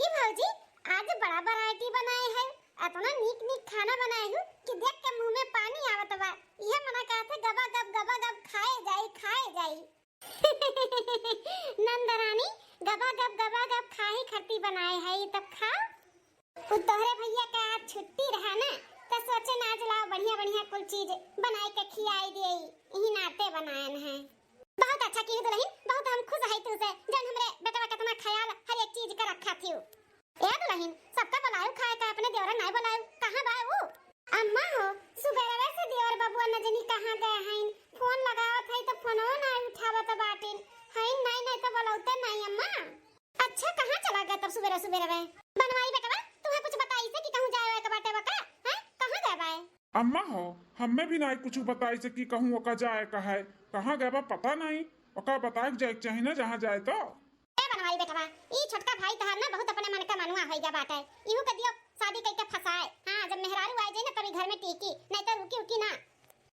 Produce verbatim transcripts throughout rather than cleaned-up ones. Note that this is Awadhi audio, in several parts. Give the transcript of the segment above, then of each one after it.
कि भौजी, आज बड़ा variety बनाए है, अतना नीक नीक खाना बनाए हूँ कि देख के मुँह में पानी आवत बा। इहे मना कहत है, गबा गब, गबा गब खाए जाई, खाए जाई। नंदरानी, गबा गब, गबा गब खाही खरती बनाए है, ई तब खाओ। उ तोहरे भैया का आज छुट्टी रहा ना, त सोचे ना आज लाओ बढ़िया बढ़िया कुल चीज बनाए के खियाई दिए, इही नाते बनायन है। बहुत अच्छा की दुल्हन, बहुत हम खुश है तुझसे, जन हमरे बेटवा कितना ख्याल हर एक चीज का रखा थियो। ए दुल्हन, सबका बुलायो खाए का, अपने देवरा नाई बुलायो, कहाँ बा ऊ? अम्मा हो, सुबेरवे से देवर बबुआ न जनी कहाँ गए हैं, फोन लगावत है तो फोनो नाई उठावत बाटिन, हैं नाई नाई तो बुलावते नाई अम्मा। अच्छा, कहाँ चला गए तब सुबेरे सुबेरवे? बनवारी बेटवा, तुहे कुछ बताई से कि कहूँ जाए वाए के बाटे बा का? हैं? कहाँ गए बाए? अम्मा हो, हमें भी नाई कुछ बताई से कि कहूँ ओका जाए का है, कहाँ गए बा पता नहीं, ओका बताए के जाए के चाही ना जहाँ जाए तो। ए बनवारी बेटवा, ई छोटका भाई तहार ना बहुत अपने मन का मनुआ होइगा बाटे, इहू के दियो शादी कइके फंसाए। हाँ, जब मेहरारू आए जाए ना तभी घर में टीकी, नहीं तो रुकी उकी ना।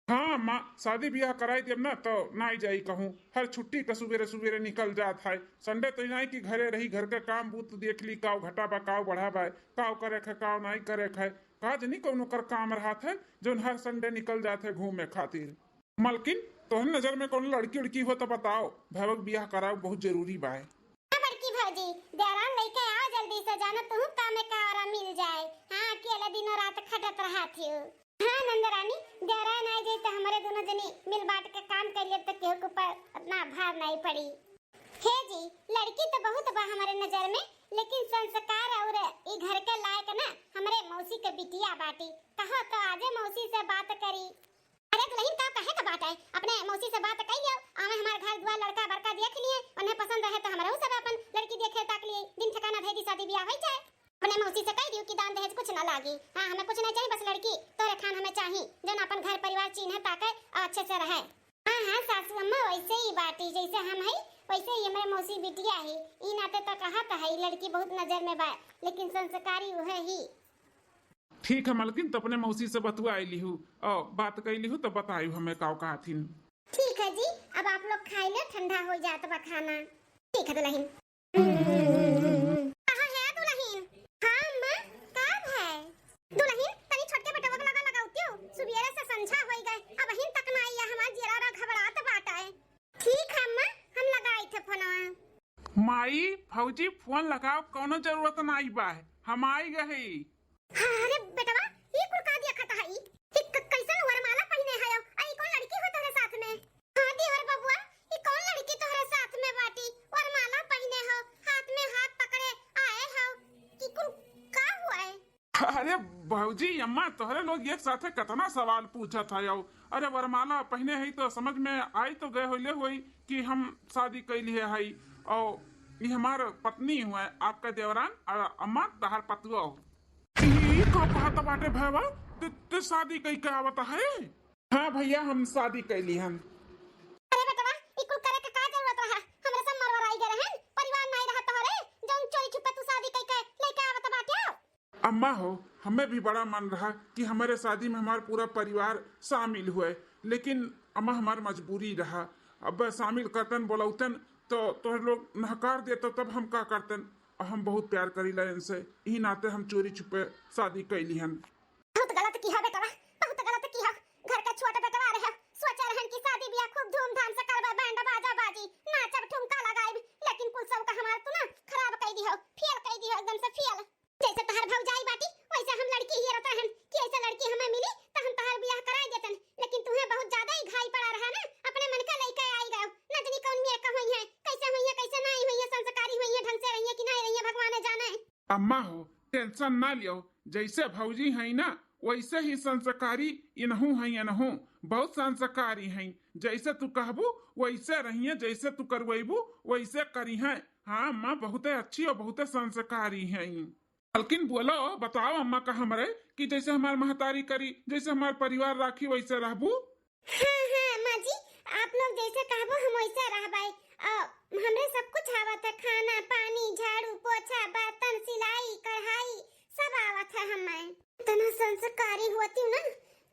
हाँ अम्मा, शादी बियाह कराई देब ना तो नाई जाई कहूँ। हर छुट्टी का सुबेरे सुबेरे निकल जात है। संडे तो नाई कि घरे रही, घर के काम बूत देख ली, काव घटा बा, काव बढ़ा बा, काव करे है, काव नाई करे है। का जनी कौनो कर काम रहत है जौन हर संडे निकल जात है घूमे खातिर। मलकिन, तोहन नजर में कौनो लड़की उड़की हो तो बताओ, भैया के बियाह कराओ, बहुत जरूरी बा। हाँ बड़की भौजी, देवरान लइके आओ जल्दी से, जानो तुहू काम में का औरा मिल जाए। हाँ, अकेले दिनों रात खटत रहत हियो। हाँ नंदरानी, देवरान आ जाए तो हमारे दोनों जनी मिल बांट के काम कर लिए तो केहू के ऊपर इतना भार नहीं पड़ी। हे जी, लड़की तो बहुत बा हमारे नजर में, लेकिन संस्कार और ई घर के लायक ना हमारे मौसी के बिटिया बाटी। कहो तो आजे मौसी से बात करी। अरे दुल्हन, का कहे के बात है, अपने मौसी से बात कर लियो, आवे हमारे घर दुआर, लड़का बड़का देख लिए, उन्हें पसंद रहे तो हमरे सब अपन लड़की देखे ताक लिए, दिन ठिकाना दे दी, शादी बियाह हो जाए। अपने मौसी से कह दियो कि दान दहेज कुछ ना लागी। हाँ, हमें कुछ नहीं चाहिए, बस लड़की तोरे खान हमें चाहिए, जौन अपन घर परिवार चीन्हे ताके और अच्छे से रहे। हाँ, हाँ, सासू अम्मा, वैसे ही बाटी, जैसे हम है, वैसे ही हमारे मौसी बिटिया है। ई नाते तो कहा तो है, लड़की बहुत नजर में बा, लेकिन संस्कारी वह ही। ठीक है मलकिन, तो अपने मौसी से बतुआ लिहू और बात कर लिहू, तो बतायू हमें का कहथिन। ठीक है जी, अब आप लोग खाई लो, ठंडा हो जात बा खाना। ठीक है दुल्हन। कहाँ है दुल्हन? हाँ अम्मा, का है? दुल्हन, तनी छोटके बेटवा के लगा लगावतियो, सुबेरे से संझा होई गए, अबहिन तक ना आइया, हमार जियरा घबरात बाटे। ठीक है अम्मा, हम लगाई थे फोनवा। माई, भौजी फोन लगाओ, कौनो जरूरत नाई बा, हम आई गए। हाँ, अरे बेटवा, ई कुल का देखत हई? ई क-, कैसन वरमाला पहिने हयो? आ ई कौन लड़की हो तोहरे साथ में? हाँ देवर बबुआ, ई कौन लड़की तोहरे साथ में बाटी? वरमाला पहिने हो, हाथ में हाथ पकड़े आए हो, ई कुल का हुआ है? अरे भौजी, अम्मा, तोहरे लोग एक साथे कितना सवाल पूछत हयो। अरे वरमाला पहिने है तो समझ में आई तो गए होले होई कि हम शादी कैली है, और ये हमार पत्नी हुए, आपका देवरान, और अम्मा तहार पतुआ हो। ई का कहत बाटे भैया? ते, ते शादी कई के आवत है? हाँ भैया, हम शादी कैली हन। अरे बेटवा, ई कुल करे के का जरूरत रहा? हमरे सब मरवराई गए रहन, परिवार नाई रहा तोहरे, जौन चोरी छुपे तू शादी कई के लेके आवत बाटे। अम्मा हो, हमें भी बड़ा मन रहा कि हमारे शादी में हमार पूरा परिवार शामिल हुए, लेकिन अम्मा हमार मजबूरी रहा। अब शामिल करतन, बोलौतन तो तोहर लोग नहकार देतो, तब हम का करतन? और हम बहुत प्यार करीला इनसे, यही नाते हम चोरी छुपे शादी कैली हन। बहुत गलत किहा बेटवा, बहुत गलत किहा। घर का छोट बेटवा रहे, सोचे रहन कि शादी बियाह खूब धूमधाम से करबे, बैंड बाजा बाजी, नाचब ठुमका लगाइब, लेकिन कुल सब का हमार तू ना खराब कई दिहो, फेल कई दिहो, एकदम से फेल। जैसे तहार भौजाई बाटी, वैसे हम लड़की हेरत रहन कि ऐसे लड़की हमें मिली तो हम तहार बियाह कराई देतन, लेकिन तुहे बहुत ज्यादा ही घाई पड़ा रहा ना, अपने मन का लइके आई गयो, न जनी कौन मेर का हुई है, कैसे हुई है, कैसे नहीं हुई है, संस्कारी हुई है, ढंग से रही है कि नहीं रही है, भगवान जाने। अम्मा हो, tension ना लियो, जैसे भौजी हैं ना, वैसे ही संस्कारी इनहू हैं, इनहू बहुत संस्कारी हैं। जैसे तू कहबू वैसे रहिए, जैसे तू करवैबू वैसे करिहे। हाँ अम्मा, बहुते अच्छी और बहुते संस्कारी हैं। मलकिन बोलो, बताओ अम्मा का हमरे कि जैसे हमार महतारी करी, जैसे हमार परिवार राखी, वैसे रहबू? हाँ, हाँ, अम्मा जी, आप लोग जैसे कहबो हम वैसे रहबै। अ, हमरे सब कुछ आवत है, खाना, पानी, झाड़ू, पोछा, बर्तन, सिलाई, कढ़ाई, सब आवत है हमें। इतना संस्कारी होती ना,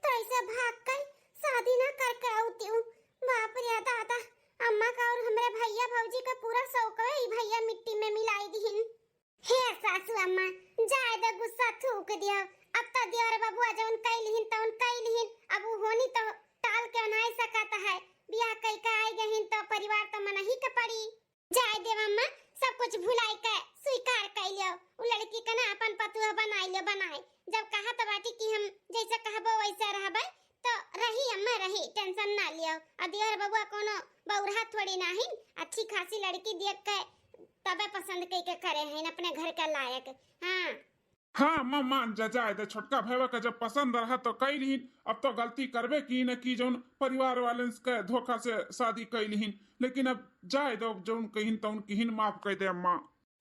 तो ऐसे भाग के शादी ना करके आती हूँ। बाप रे दादा, अम्मा का और हमरे भैया भौजी का पूरा शौक है, ई भैया मिट्टी में मिलाई दिहिन। हे सास अम्मा, जाए दे, गुस्सा थूक दियो। अब तो देवर बबुआ जौन कइ लिहिन तौन कइ लिहिन, अब उ होनी तो टाल के नाहीं सकत है। बियाह कइ के आइ गहिन तो परिवार तो मनही के पड़ी। जाए देव अम्मा, सब कुछ भुलाइ के स्वीकार कइ लियो। उ लड़की के ना अपन पतोह बनाइ लियो, बनाए। जब कहत बाटी कि हम जैसे कहबो वैसे रहबे, तो रही अम्मा रही, tension ना लियो। आ देवर बबुआ कोनो बौरहा थोड़ी नाहीं, अच्छी खासी लड़की देख के तबे पसंद कइ के करे हैं अपने घर के लायक। हाँ। हाँ अम्मा, मान जा, जाए दे, छोटका भैया का जब पसंद रहा तो कइ लिहिन। अब तो गलती करबे की न की, जौन परिवार वाले के धोखा से शादी कइ लिहिन, लेकिन अब जाए दो, जौन कहिन तौन किहिन, माफ कइ दे अम्मा।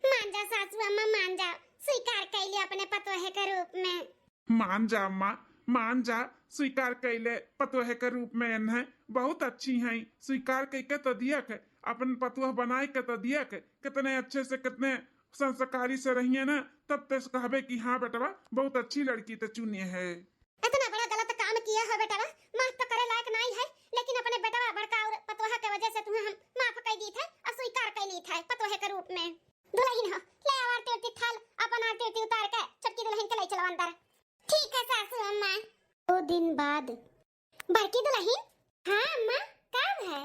मान जा सासू अम्मा, मान जा, स्वीकार कइ ले अपने पतोहे के रूप में। मान जा अम्मा, मान जा, स्वीकार कइ ले पतोहे के रूप में। एन्हें बहुत अच्छी हैं, स्वीकार कइ के तो दिया के, अपन पतोह बनाए के तो दिया के, कितने अच्छे से, कितने संस्कारी से रहिए ना, तब ते कहबे कि हाँ बेटवा, बहुत अच्छी लड़की ते चुने है। इतना बड़ा गलत काम किया हो बेटवा, माफ तो करे लायक नाहीं है, लेकिन अपने बेटवा बड़का और पतोहा के वजह से तुम्हें हम माफ कइ दी थे और स्वीकार कइ ली थे पतोहे के रूप में। दुलहिन हो, ले आव आरती उरती थाल, अपन आरती उरती उतार के छोटकी दुलहिन के लइ चलो अंदर। ठीक है सासू अम्मा। दो दिन बाद। बड़की दुलहिन। हाँ अम्मा, का है?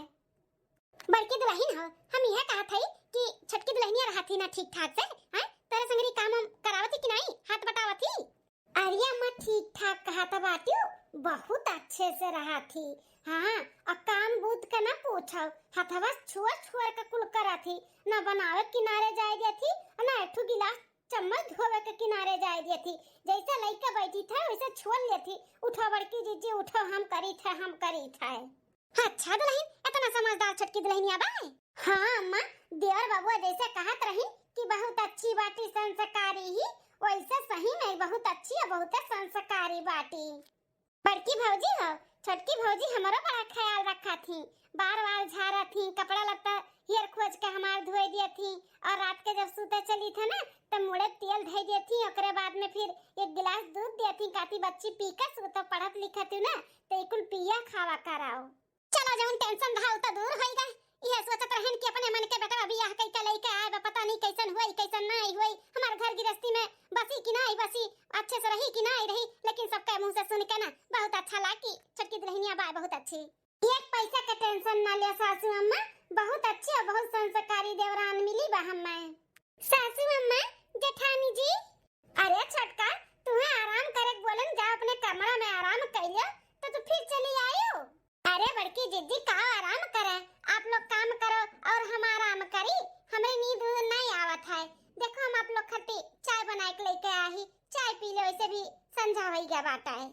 बड़की दुलहिन हो, हम यह कहत हई कि छोटकी दुलहिनिया रहत ही ना ठीक ठाक से, हैं? तोरे संगरी काम वाम करावत ही कि नाहीं, हाथ बटावत ही? अरे अम्मा, ठीक ठाक कहत बाटिउ, बहुत अच्छे से रहत ही। हाँ, आ काम बूत का ना पूछो, हथवा छोर छोर के कुल करत ही, ना बनावे किनारे जाए देत ही, ना एक ठो गिलास चम्मच धोवे के किनारे जाए देत ही। जैसे लइका बैठी था वैसे छोड़ लेत ही, उठो बड़की जीजी उठो, हम करी थे, हम करी थे। अच्छा दुलहिन, इतना समझदार छोटकी दुलहिनिया बा? हाँ अम्मा, देवर बबुआ जैसे कहत रही कि बहुत अच्छी बाटी संस्कारी ही, वैसे सही में बहुत अच्छी और बहुत संस्कारी बाटी। बड़की भौजी हो, छोटकी भौजी हमरो बड़ा ख्याल रखत ही, बार बार झारत ही, कपड़ा लत्ता हेर खोज के हमार धोए दियत ही, और रात के जब सूते चली थे ना, तब मुड़े तेल धइ दियत ही, ओकरे बाद में फिर एक गिलास दूध दियत ही, काती बच्ची पी के सूतो, पढ़त लिखत ही ना, तो ई कुल पिया खावा कराओ। चलो, जौन tension रहा, उ तो दूर होइगा। इहे सोचत रहन कि अपने मन के बेटवा बियाह कइके लइके आए बा, पता नहीं कैसन होई, कैसन नहीं होई। हमार घर गृहस्थी में बसी कि नहीं बसी, अच्छे से रही कि नहीं रही, लेकिन सबके मुंह से सुन के ना बहुत अच्छा लाग कि छोटकी दुलहिनिया बाय बहुत अच्छी। एक पैसा के tension ना ले सासू अम्मा, बहुत अच्छी और बहुत संस्कारी देवरान मिली बा हमें। सासू अम्मा, जेठानी जी। अरे छोटका, तुहे आराम करे के बोलन, जा अपने कमरा में आराम कइलो, तो तू फिर चली आयो। अरे बड़की जिज्जी, का आराम करे, आप लोग काम करो और हम आराम करी, हमरे नींद उंद नहीं आवत है। देखो हम आप लोग खातिर चाय बनाए के लेके आही, चाय पी ले, वैसे भी संझा होई गया बाटा है।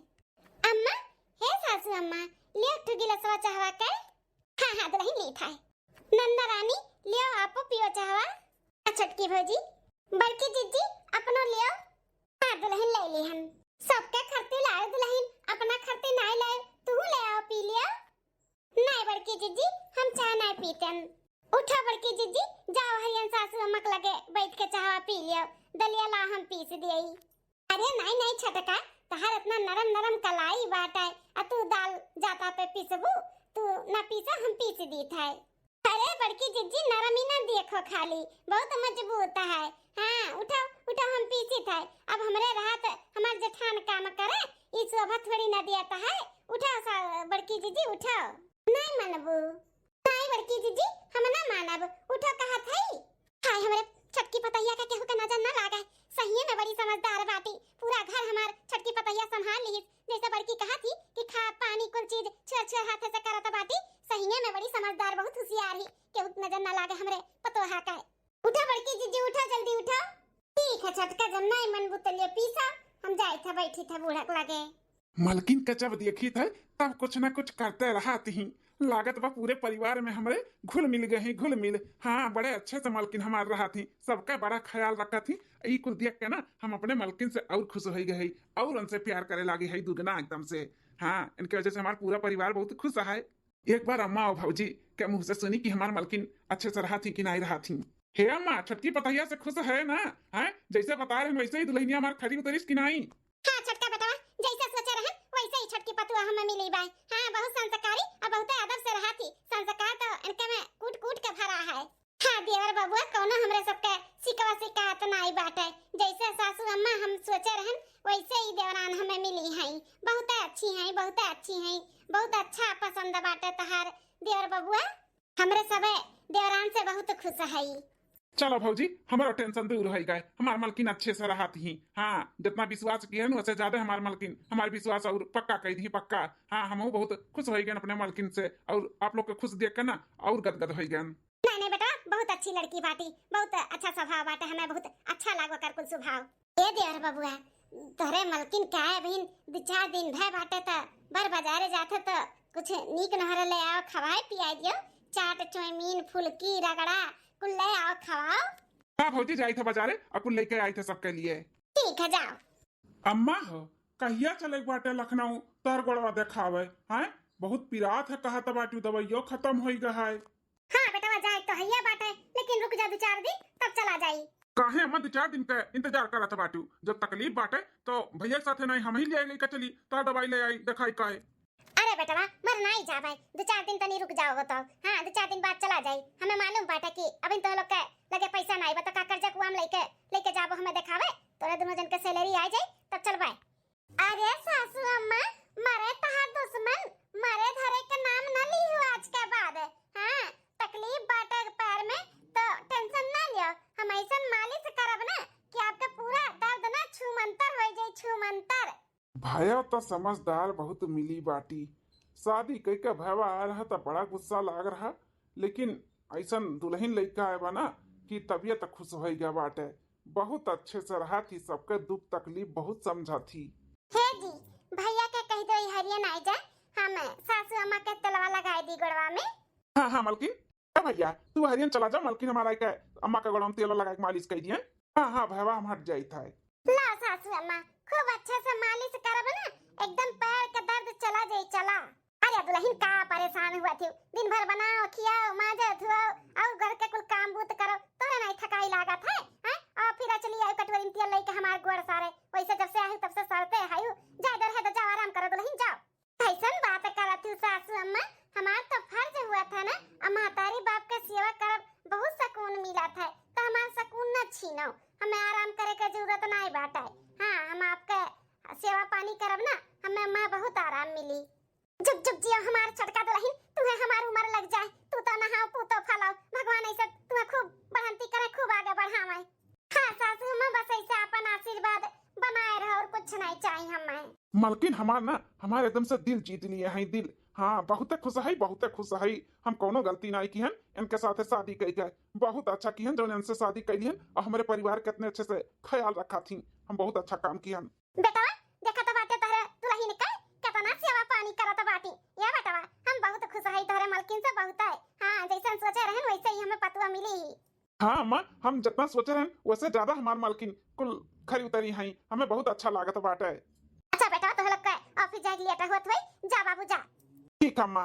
अम्मा, हे सासू अम्मा, लियो एक ठो गिलासवा चाहवा के। हाँ हाँ दुलहिन, लीत है। नंदा रानी, लियो आपो पियो चाहवा। आ छोटकी भौजी, बड़की जिज्जी, अपनो लियो। हाँ दुलहिन, ले ली हम। सबके खरती लायो दुलहिन, अपना खरती नाय लायो, तू ले आओ पी लियो। नाय बड़की जिज्जी, हम चाह नाय पीतन। उठो बड़की जिज्जी, जाओ हरियन सासू अम्मा के लगे बैठ के चाहवा पी लियो, दलिया ला हम पीस दियई। अरे नाई नाई छोटका, तहार इतना नरम नरम कलाई बाटे, आ तू दाल जाता पे पीसबू, तू ना पीसा, हम पीस दीत है। अरे बड़की जिज्जी, नरम ही ना देखो खाली, बहुत मजबूत है। हाँ उठाओ उठाओ, हम पीसित है। अब हमरे रहत हमार जेठान काम करे, ई शोभा थोड़ी ना दियत है। उठाओ सा-, बड़की जिज्जी उठाओ। नाई मनबू? नाई बड़की जिज्जी, हम ना मानब, उठो कहत हई। हाय हमरे छोटकी पतोहिया का केहू के नजर ना लागे, सहिये में बड़ी समझदार बाटी। पूरा घर हमार छोटकी पतोहिया संभाल लिहिस, जैसे बड़की कहत ही कि खा पानी कुल चीज छुआ छुआ हाथे से करत बाटी। सहिये में बड़ी समझदार, बहुत हुसियार ही, केहू के नजर ना लागे हमरे पतोहा का। उठो बड़की जिज्जी, उठो, जल्दी उठो। ठीक है छोटका, जब नाई मनबू त लियो पीसा, हम जाइत है बैठी थे बूढ़क लगे। मलकिन का जब देखी थे तब कुछ ना कुछ करते रहत ही। लागत बा पूरे परिवार में हमरे घुल मिल गए ही, घुल मिल। हाँ, बड़े अच्छे से मलकिन हमार रहत ही, सबका बड़ा ख्याल रखत ही। ई कुल देख के ना हम अपने मलकिन से और खुश होइ गए ही और उनसे प्यार करे लागे ही दुगना एकदम से। हाँ, इनके वजह से हमार पूरा परिवार बहुत खुश है। एक बार अम्मा और भौजी के मुंह से सुनी कि हमार मलकिन अच्छे से रहत ही कि नाई रहत ही। हे अम्मा, छोटकी पतोहिया से खुश है ना? हैं? जैसे बता रहे हैं वैसे ही दुलहिनिया हमार खरी उतरिस कि नाई? हाँ छोटका बेटवा, जैसे सोचे रहे वैसे ही छोटकी पतोहा हमें मिली बाय। हाँ, बहुत संस्कारी और बहुत अदब से रहत ही। संस्कार तो इनके में कूट कूट के भरा है। हाँ देवर बबुआ, कौनो हमरे सबके सिकवा सिकायत नाई बाटे। जैसे सासू अम्मा हम सोचे रहन, वैसे ही देवरान हमें मिली हैं। बहुते अच्छी हैं, बहुते अच्छी हैं, बहुत अच्छा पसंद बाटे तहार देवर बबुआ। हमरे सबे देवरान से बहुत खुश हई। चलो भौजी, हमारा टेंशन दूर हो गए, हमार मलकिन अच्छे से रहत ही। हाँ, जितना विश्वास किए न, उससे ज्यादा हमार मलकिन हमार विश्वास और पक्का कर दी, पक्का। हाँ, हम बहुत खुश हो गए अपने मलकिन से, और आप लोग के खुश देख के ना और गदगद हो गए। नहीं नहीं बेटा, बहुत अच्छी लड़की बाटी, बहुत अच्छा स्वभाव बाटे, हमें बहुत अच्छा लागो कर कुल स्वभाव। ए देवर बबुआ, तोहरे मलकिन का है बहिन, दो चार दिन भय बाटे त बर बाजारे जात हो त कुछ नीक नहर ले आओ, खवाए पियाए दियो, चाट, चाउमीन, फुलकी, रगड़ा, कुल ले आओ, खवाओ। हाँ भौजी, जाई थे बाजारे, अकुल लेके आई थे सबके लिए। ठीक है, जाओ। अम्मा हो, कहिया चले बाटे लखनऊ तोहर गोड़वा देखावे? हैं, बहुत पिरात है, कहा त बाटू दवाइयो खत्म होई गए है। हाँ बेटवा, जाए तो हैया बाटे, लेकिन रुक जा दो चार दिन, तब चला जाई। काहे अम्मा दो चार दिन के इंतजार करत बाटू? जब तकलीफ बाटे तो भैया के साथे नहीं हम ही ले लेके चली, तोहर दवाई ले आई, देखाई काहे। अरे बेटवा, मर नाई जाबे, दो चार दिन तनी रुक जाओ तो। हाँ, दो चार दिन बाद चला जाई। हमें मालूम बाटे कि अभी तो लोग के लगे पैसा नाई बा, तो का कर्जा कुआम लेके, लेके जाबो हमें देखावे? तोरा दोनों जन के सैलरी आ जाई, तब चलबे। अरे सासू अम्मा, मरे तहार दुश्मन, मरे धरे के नाम न ली हो आज के बाद। हाँ, तकलीफ बाटे पैर में, तो टेंशन ना लियो, हम ऐसन मालिश करब ना कि आपके पूरा दर्द ना छूमंतर हो जाई, छूमंतर। भैया तो समझदार बहुत मिली बाटी। शादी कई के भैया आ रहा त बड़ा गुस्सा लाग रहा, लेकिन ऐसन दुल्हन लइका आए बा ना कि तबियत खुश हो गया बाटे। बहुत अच्छे से रहा थी, सबके दुख तकलीफ बहुत समझा थी। हे जी, भैया के कह दो हरियन आई जाए, हम सासू अम्मा के तेलवा लगाए दी गोड़वा में। हाँ हाँ मलकिन, ए भैया, तू हरियन चला जा, मलकिन हमारा के अम्मा के गोड़वा में तेल लगा के मालिश कर दिए। हाँ हाँ भैया, हम हट जाई था। ला सासू अम्मा, खूब अच्छे से मालिश करब ना, एकदम पैर के दर्द चला जाई, चला। अरे दुल्हन का परेशान हुआ थी, दिन भर बनाओ, खियाओ, मांजो, धुआओ, और घर के कुल काम बूत करो, तोरे नहीं थकाई लागत है, हैं? और फिर चली आई कटोरी में तेल लेके हमार गोड़ सारे, वैसे जब से आई तब से सड़ते है, जाए दर है तो जाओ आराम करो दुल्हन, जाओ। कैसन बात करत हूँ सासू अम्मा, हमार तो फर्ज हुआ था ना, अब महतारी बाप के सेवा करब बहुत सुकून मिलत है, तो हमार सुकून न छीनो, हमें आराम करे के जरूरत नहीं बाटे। हाँ, हम आपके सेवा पानी करब ना, हमें अम्मा बहुत आराम मिली। जुग जुग जियो हमार छोटका दुल्हन, तुम्हें हमार उम्र लग जाए, तू तो नहाओ, पू तो फलाओ, भगवान ऐसे तुम्हें खूब बढ़ंती करे, खूब आगे बढ़ावे। हाँ सासू अम्मा, बस ऐसे अपन आशीर्वाद बनाए रहो और कुछ नहीं चाहिए हमें। मलकिन हमार ना, हमार एकदम से दिल जीत लिए हैं, दिल। हाँ, बहुते खुश है, बहुते खुश है। हम कौनो गलती नहीं की हन, इनके साथे शादी कई के। बहुत अच्छा की हन, जौन इनसे शादी कई लिहन और हमारे परिवार के इतने अच्छे से ख्याल रखा थी। हम बहुत अच्छा काम की हन। बेटवा, देखा तो बाटे तोहरे दुल्हन के, कितना सेवा पानी करत बाटी। या बेटवा, हम बहुत खुश है तोहरे मलकिन से, बहुत है। हाँ, जैसन सोचे रहन वैसे ही हमें पतुआ मिली ही। हाँ अम्मा, हम जितना सोचे रहन वैसे ज्यादा हमार मलकिन कुल खरी उतरी हैं, हमें बहुत अच्छा लागत बाटे। अच्छा बेटवा, तोह लोग के ऑफिस जाए के लेट होत होई, जा बाबू जा। ठीक है अम्मा।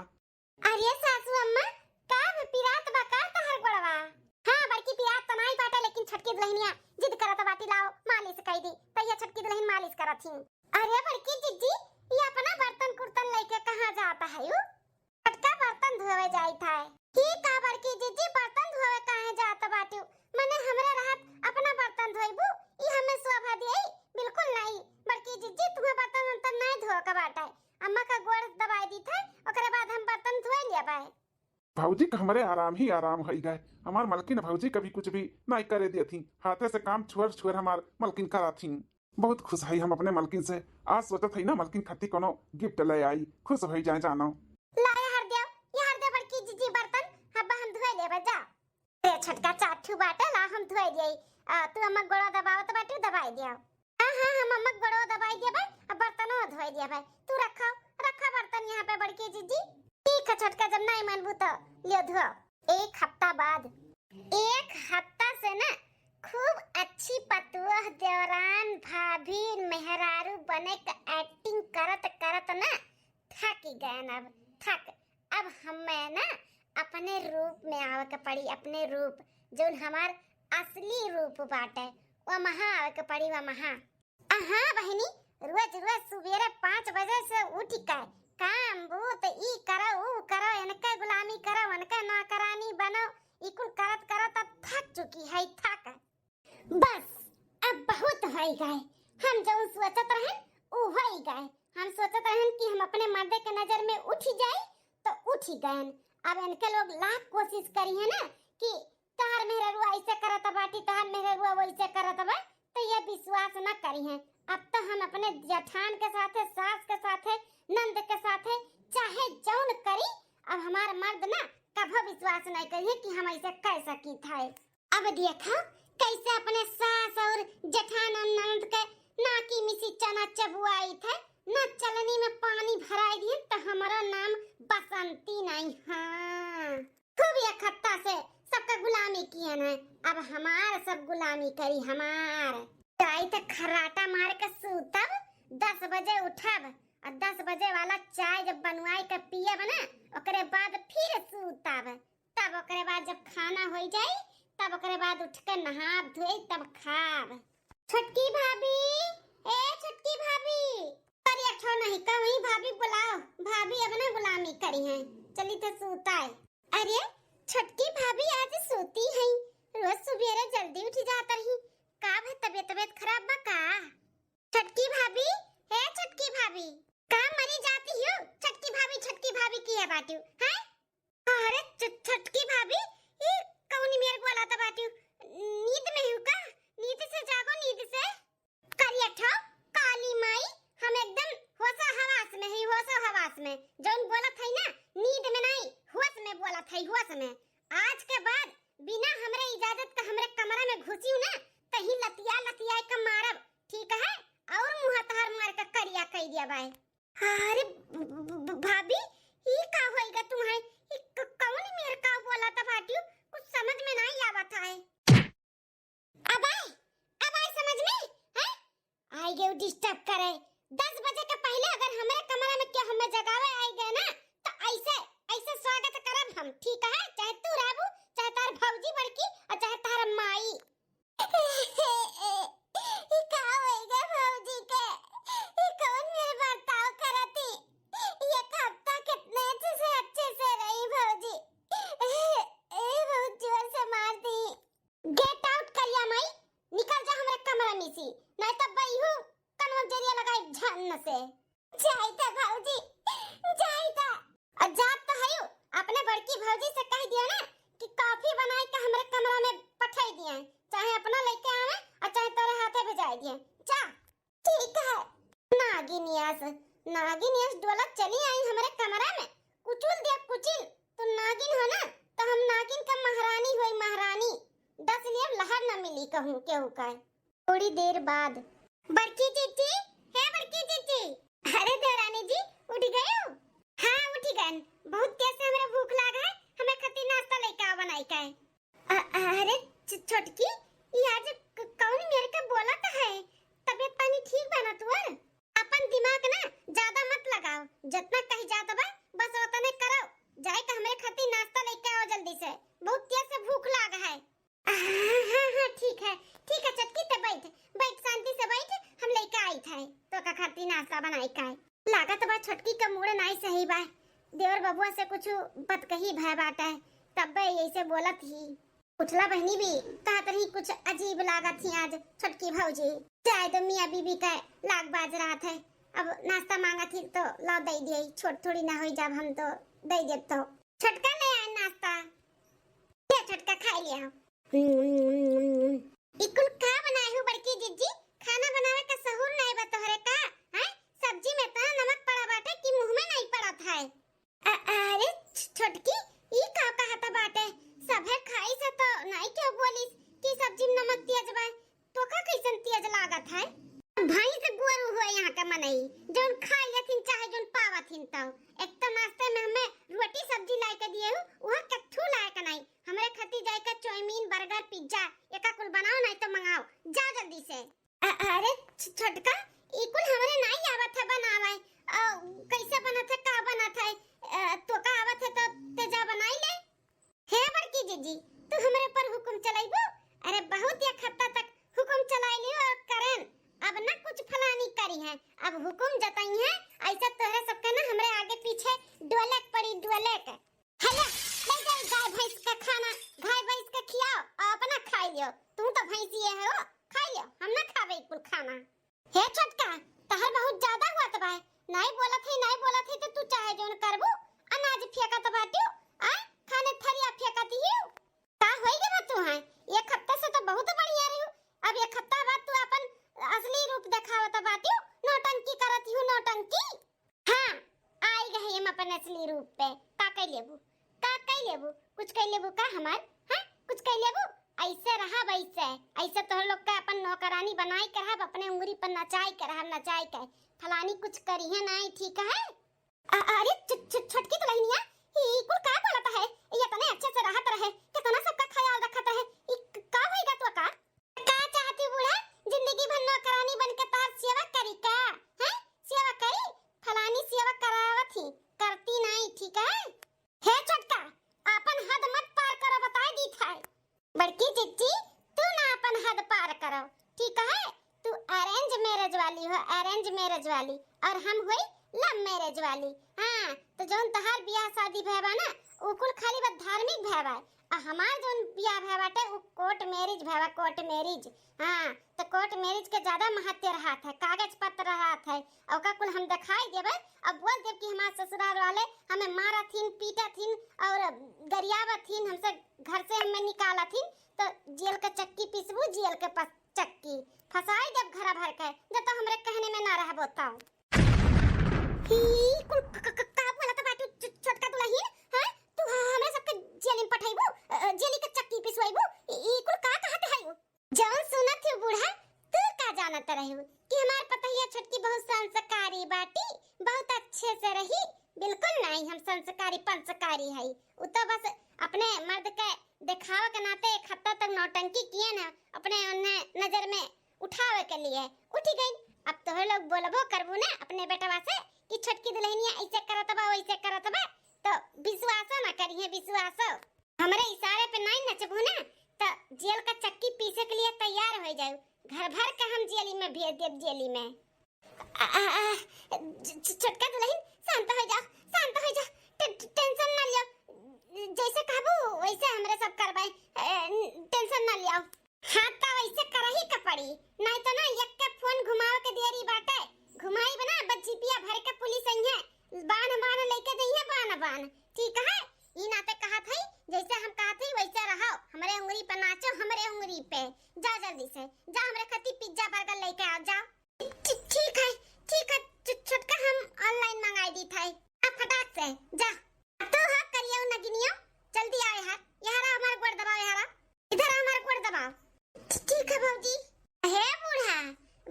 अरे सासू अम्मा, का पिरात बा का तहर गोड़वा? हाँ बड़की, पिरात तो नाई बाटे, लेकिन छोटकी दुल्हनिया जिद करत बाटी, लाओ मालिश कई दी, तो ये छोटकी दुल्हन मालिश करत ही। अरे बड़की जिज्जी, ये अपना बर्तन कुर्तन लेके कहाँ जाता है यू? छोटका बर्तन धोवे जाइत है। ही का बड़की जिज्जी, बर्तन धोवे काहे जात बाटू? मने हमरे रहत अपना बर्तन धोइबू? ई हमें शोभा दियई? बिल्कुल नहीं। बड़की जिज्जी, तुम्हें बर्तन वर्तन नहीं धोवे के बाटे। अम्मा का गोड़ दबाई दी थे, ओकरे बाद हम बर्तन धोए लेबे। भौजी का हमरे आराम ही आराम होई गए। हमार मलकिन भौजी कभी कुछ भी नहीं करे देती, हाथे से काम छुअर छुअर हमार मलकिन कराती। बहुत खुश हई हम अपने मलकिन से। आज सोचत हई ना मलकिन खातिर कोनो गिफ्ट ले आई, खुश होई जाए जानो। ला ये हर देव, ये हर देव बड़की जिज्जी बर्तन, हब्बा हम धोए लेबे जा। ए छोटका चार ठू बाटे, ला हम धोए दियई। आ, तू अम्मा गोड़ा दबावत बाटी, दबाई दिया। हाँ हाँ, हम अम्मा गोड़ा दबाई दिया बे, अब बर्तनो धोए दिया बे। तू रखो, रखा बर्तन यहाँ पे बड़की जिज्जी। ठीक है छोटका, जब नहीं मनबू तो लियो धो। एक हफ्ता बाद। एक हफ्ता से ना खूब अच्छी पतोह, देवरान, भाभी, मेहरारू बने के एक्टिंग करत करत ना थक गए अब, थक। अब हमें ना अपने रूप में आवे के पड़ी, अपने रूप, जौन हमार असली रूप बाटे, वमहा आवे के पड़ी, वमहा। अहाँ बहिनी, रोज रोज सुबेरे पाँच बजे से उठ के काम बूत ई करो, ऊ करो, इनके गुलामी करो, उनके नौकरानी बनो, ई कुल करत करत अब थक चुकी है, थक। बस, अब बहुत होई गए। हम जौन सोचत रहन, उ होई गए। हम सोचत रहन कि हम अपने मर्दे के नजर में उठ जाई, तो उठ ही गए। अब इनके लोग लाख कोशिश करी है ना कि तोहार मेहररुआ ऐसे करत बाटी, तोहार मेहररुआ वैसे करत बा, तो ये विश्वास न करी है। अब तो हम अपने जेठान के साथे, सास के साथे, नंद के साथे, चाहे जौन करी, अब हमार मर्द ना कभो विश्वास नहीं करिए कि हम ऐसे कह सकी थे। अब देखा कैसे अपने सास और जेठान और ननद के नाकी मिसी चना चबुआई थे, ना चलनी में पानी भराई दिए, तो हमारा नाम बसंती नहीं। हाँ, खूब एक हत्ता से सबका गुलामी किए न, अब हमार सब गुलामी करी हमार। जाई त खर्राटा मार के सूतब, दस बजे उठब, और दस बजे वाला चाय जब बनवाई के पियब ना, ओकरे बाद फिर सूतब। तब ओकरे बाद जब खाना होई जाई, तब ओकरे बाद उठ के नहाब धोई, तब खाब। छोटकी भाभी, ए छोटकी भाभी। अरे अठो नहीं, कहूँ भाभी बुलाओ, भाभी अब ना गुलामी करी हैं, चली तो सूताए। अरे छोटकी भाभी आज सूती हैं, रोज सुबेरे जल्दी उठ जात रही, का भा तबीयत तबीयत खराब बा का? छोटकी भाभी, हे छोटकी भाभी, का मरी जाती हो? छोटकी भाभी, छोटकी भाभी किहे बाटू, हैं? अरे छ-, छोटकी भाभी, ई कौन मेर बोलात बाटू? नींद में हू का? नींद से जागो, नींद से। करिया ठो काली माई, हम एकदम होशो हवास में ही, होशो हवास में। जौन बोलत है ना, नींद में नहीं, होश में बोलत है, होश में। आज के बाद बिना हमरे इजाजत के हमरे कमरा में घुसियो ना, तही लतिया लतिया के मारब, ठीक है? और मुँह तोहार मार के करिया कई दिया बाय। अरे भ-, भ-, भ-, भाभी, ई का होइगा तुम्हारे? ई क-, कौन मेर का बोलात बाटियो? कुछ समझ में नहीं आवत है। अब आए, अब आए समझ में, हैं? आई गए डिस्टर्ब करे। दस बजे के पहले अगर हमरे कमरा में केहू हमें जगावे आई गए ना, तो ऐसे, ऐसे स्वागत करब हम, ठीक है? चाहे तू रहबू, चाहे तार भौजी बड़की और चाहे तार माई। ई का होइगा भौजी के? ई कौन मेर बर्ताव करती? एक हफ्ता कितने अच्छे से, अच्छे से रही भौजी। ए, ए, बहुत जोर से मार दी। Get out करिया माई, निकल जा हमरे कमरा में से, नहीं तो बइहू कनवा जरिया लगाई झन से। जाई त भौजी, जाई त। और जात तो हयू, अपने बड़की भौजी से कह दिया ना कि कॉफी बनाई के हमरे कमरा में पठाई दिए, चाहे अपना लेके आवे और चाहे तोरे हाथे भेजाई दिए। जा। ठीक है। नागिन यस, नागिन यस डोला चली आई हमरे कमरा में। कुचुल दिया कुचिल, तू नागिन हो ना, तो हम नागिन का महारानी होई, महारानी। दस नियम लहर न मिली कहूँ केहू का। थोड़ी देर बाद। बड़की जीजी, हे बड़की जीजी। अरे देवरानी जी, उठ गए हो? हाँ, उठ गए। बहुत तेज से हमरा भूख लाग है, हमें खातिर नाश्ता लेके आओ बनाई के। अ-, अरे छ-, छोटकी, ई आज क-, कौन मेर के बोलत है? तबीयत पानी ठीक बा ना तोर? अपन दिमाग ना ज्यादा मत लगाओ, जितना कही जात बा बस उतने करो। जाए के हमरे खातिर नाश्ता लेके आओ जल्दी से, बहुत तेज से भूख लाग है। हाँ, हाँ, हाँ, ठीक है, ठीक है छोटकी, ते बैठ, बैठ, शांति से बैठ, हम लेके आई थे तो का खातिर नाश्ता बनाई का है। लागत बा छोटकी का मूड नाई सही बा, देवर बबुआ से कुछ बतकही भय बाटे, तब्बे ऐसे बोलत ही। उठला बहनी भी, कहत रही कुछ अजीब लागत ही आज छोटकी भौजी। जाए दो, मियाँ बीबी का लाग बाज रहत है, अब नाश्ता मांगत ही तो लाओ दे दिए, छोट थोड़ी ना होई, जब हम तो दे देब तो। छोटका ले आए नाश्ता। ले छोटका खाई लिया। ई कुल का बनाए हो बड़की जीजी? खाना बनावे का सहूर नहीं बा तोहरे का? हैं? सब्जी में इतना नमक पड़ा बाटे कि मुंह में नहीं पड़त है। अ-, अरे छ-, छोटकी, ई का कहत बाटे? सभे खाई से तो नहीं क्यों बोलिस कि सब्जी में नमक तेज बा? तोका कैसन तेज लागत है? भैंस गोरू हुए यहाँ के मनई, जौन खाई लेथिन चाहे जौन पावथिन तौ। एक तो नाश्ते में हमें रोटी सब्जी लाए के दिए हूँ, वह कथू लाए के नहीं। हमरे खातिर जाए के चाउमीन, बर्गर, पिज्जा, एका कुल बनाओ नहीं तो मंगाओ। जा जल्दी से। अ-, अरे छ-, छोटका, ई कुल हमरे नाई आवत है बनावे। अ, कैसे बनत है, का बनत है? अ, तोका आवत है तो ते जा बनाई ले। हे बड़की जीजी, तू हमरे ऊपर हुकुम चलाइबू? अरे बहुत एक हफ्ता तक हुकुम चलाई लियो और करेन। अब ना कुछ फलानी करी है, अब हुकुम जताई है। ऐसे तोहरे सबके ना हमरे आगे पीछे डोले के पड़ी, डोले के। हला, ले जाई गाय भैंस का खाना, गाय कुल खाना। हे छोटका, तहर बहुत ज्यादा हुआ त बाय। नाई बोलत है, नाई बोलत है, तो तू चाहे जौन करबू, अनाज फेंकत बाटियो, आ, खाने थरिया फेंकत हियो। का होई गवा तू है? एक हफ्ता से तो बहुत बढ़िया रही। अब एक हफ्ता बाद तू अपन असली रूप देखावत बाटियो, नौटंकी करत हियो, नौटंकी। हाँ, आई गए हम अपन असली रूप पे। का कई लेबू? का कई लेबू? कुछ कई लेबू का हमार? हाँ, कुछ कई लेबू? ऐसे रहा वैसे, ऐसे तोहर लोग के अपन नौकरानी बनाई के रहब, अपने उंगली पर नचाई के रहब, नचाई के। फलानी कुछ करिहे नाई, ठीक है? अ-, अरे छु-, छु-, छोटकी दुल्हनिया, ई कुल का बोलत है? ये तने अच्छे से रहत रहे, कितना सबका ख्याल रखत रहे, ई क-, का होइगा तो का? का चाहती बूढ़ा, जिंदगी भर नौकरानी बन के तार सेवा करी का? हैं? सेवा करी? फलानी सेवा करावत ही, करती नाई, ठीक है? हे छोटका, आपन हद मत पार करो, बताई दीत है। बड़की जिज्जी, तू ना आपन हद पार करो, ठीक है? तू arrange marriage वाली हो, arrange marriage वाली, और हम हुई love marriage वाली। हाँ, तो जौन तहार बियाह शादी भय बा ना, उ कुल खाली बस धार्मिक भय बा, आ हमार जौन बियाह भय बाटे, उ court marriage भय बा, court marriage। हाँ, तो court marriage के ज्यादा महत्व रहत है, कागज पत्र रहत है, ओका कुल हम देखाई देबे, अब बोल देब कि हमार ससुराल वाले हमें मारत हिन, पीटत हिन और गरियावत हिन, हमसे घर से हमें निकालत हिन, तो जेल के चक्की पीसबू, जेल के पस-, चक्की फंसाई देब घरा भर के, जब तो हमरे कहने में ना रहबो तो। ही कुल क-, क-, क-, का बोलत बाटू छ-, छोटका दुल्हन? हैं? तू ह-, हमरे सबके जेल में पठैबू, अ, जेली के चक्की पिसवैबू? ई, ई कुल का कहत है? जौन सुनत हो बूढ़ा, तू का जानत रहू कि हमार पतोहिया छोटकी बहुत संस्कारी बाटी, बहुत अच्छे से रही? बिल्कुल नहीं, हम संस्कारी पंस्कारी हई। उ तो बस अपने मर्द के देखावे के नाते एक हफ्ता तक नौटंकी किए न, अपने उन्हें नजर में उठावे के लिए उठी गई। अब तोहे लोग बोलबो करबू ना अपने बेटवा से कि छोटकी दुल्हनिया ऐसे करत बा, वैसे करत बा, तो विश्वासो ना करिहे, विश्वासो। हमरे इशारे पे नहीं नचबू ना, तो जेल का चक्की पीसे के लिए तैयार हो जाऊ। घर भर का हम जेली में भेज देब, जेली में। आ, आ, आ, छ-, छ-, छोटका दुल्हन, शांत हो जाओ, शांत हो जाओ, टे-, टे-, tension ना लियो, जैसे कहबू वैसे हमरे सब करबै, ए, tension ना लियो। हाँ, तो वैसे करही के पड़ी, नहीं तो ना एक के फोन घुमावे के देरी बाटे, घुमाई बना बस जीपिया भर के पुलिस अइहे, बान बान लेके जइहे, बान बान, ठीक है? ई नाते कहत हई, जैसे हम कहत हई वैसे रहो, हमरे उंगली पे नाचो, हमरे उंगली पे। जा जल्दी से, जा हमरे खातिर पिज्जा बर्गर लेके आओ, जाओ। ठी-, ठीक है, ठीक है, छ-, छोटका हम online मंगाई दीत है। अब फटाक से, जा। अब तू हो करियो नगिनियो, जल्दी आओ यहाँ, यहाँ रहो, हमार गोड़ दबाओ, यहाँ रहो। इधर आओ, हमार गोड़ दबाओ। ठी-, ठीक है भौजी। हे बूढ़ा,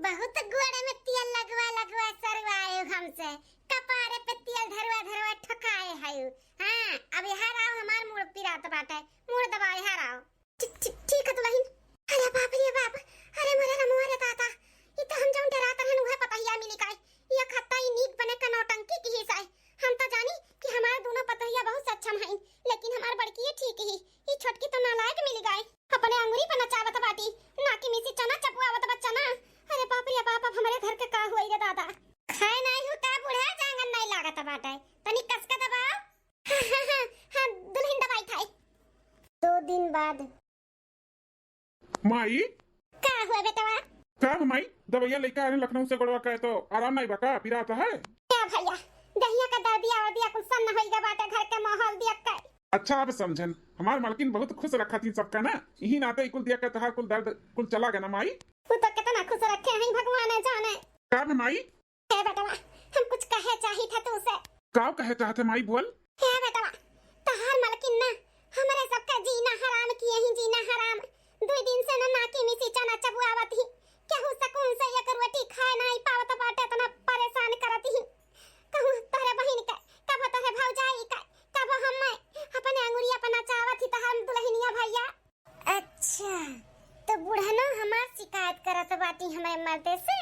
बहुत गोड़े में तेल लगवा लगवा सरवाए हो हमसे, कपारे पे तेल धरवा धरवा ठोकाए है। हाँ, अब यहाँ रहो, हमार मूड़ पिरात बाटे, मूड़ दबाओ, यहाँ रहो। ठी-, ठी-, ठीक है दुल्हन। अरे बाप रे बाप, अरे मोरे रमुआ रे दादा, ई तो हम जौन डरात रहन उहे पतहिया मिली का। ई खत्ता ई नीक बने का नौटंकी की हिस्सा है। हम तो जानी कि हमार दोनों पतहिया बहुत सक्षम हईं, लेकिन हमार बड़की ये ठीक ही, ई छोटकी तो नालायक मिली गए। अपने अंगुरी पर नचावत बाटी, नाकी में से चना चपुआवत बा चना। अरे बाप रे बाप, अब हमरे घर के का हुई रे दादा। खाए नाई हो का बूढ़ा, जांगन नाई लागत बाटे, तनी कस के दबाओ। हाँ, हाँ, हाँ, हाँ, दुल्हन दबाई थाई। दो दिन बाद। माई। का हुआ बेटवा? का हो माई, दवाइया लेके आए लखनऊ से गोड़वा का, तो आराम नहीं बा का, पिरात है? क्या भैया, दहिया का दर्दिया वर्दिया कुल सन्न होइगा बाटे घर के माहौल दिया के। अच्छा, अब समझन, हमार मलकिन बहुत खुश रखा थी सबका ना, यही नाते कुल दिया के तहार कुल दर्द कुल चला गया ना माई। वो तो कितना खुश रखे हैं भगवान जाने। का बे माई? हे बेटवा, हम कुछ कहे चाहित है तू से। का कहे चाहत है माई, बोल। हे बेटवा, तहार मलकिन ना हमरे सबका जीना हराम किए ही, जीना हराम। दुई दिन से ना नाकी में से चना चबुआवत ही, केहू सकून से एक रोटी खाए नाई पावत बाटे, इतना परेशान करत ही। कहूँ तोहरे बहिन के, कबो तोहरे भौजाई के, कबो हम्मे अपने अंगुरिया पर नचावत ही तहार दुल्हनिया भैया। अच्छा, तो बुढ़नो हमार शिकायत करत बाटी हमरे मर्दे से।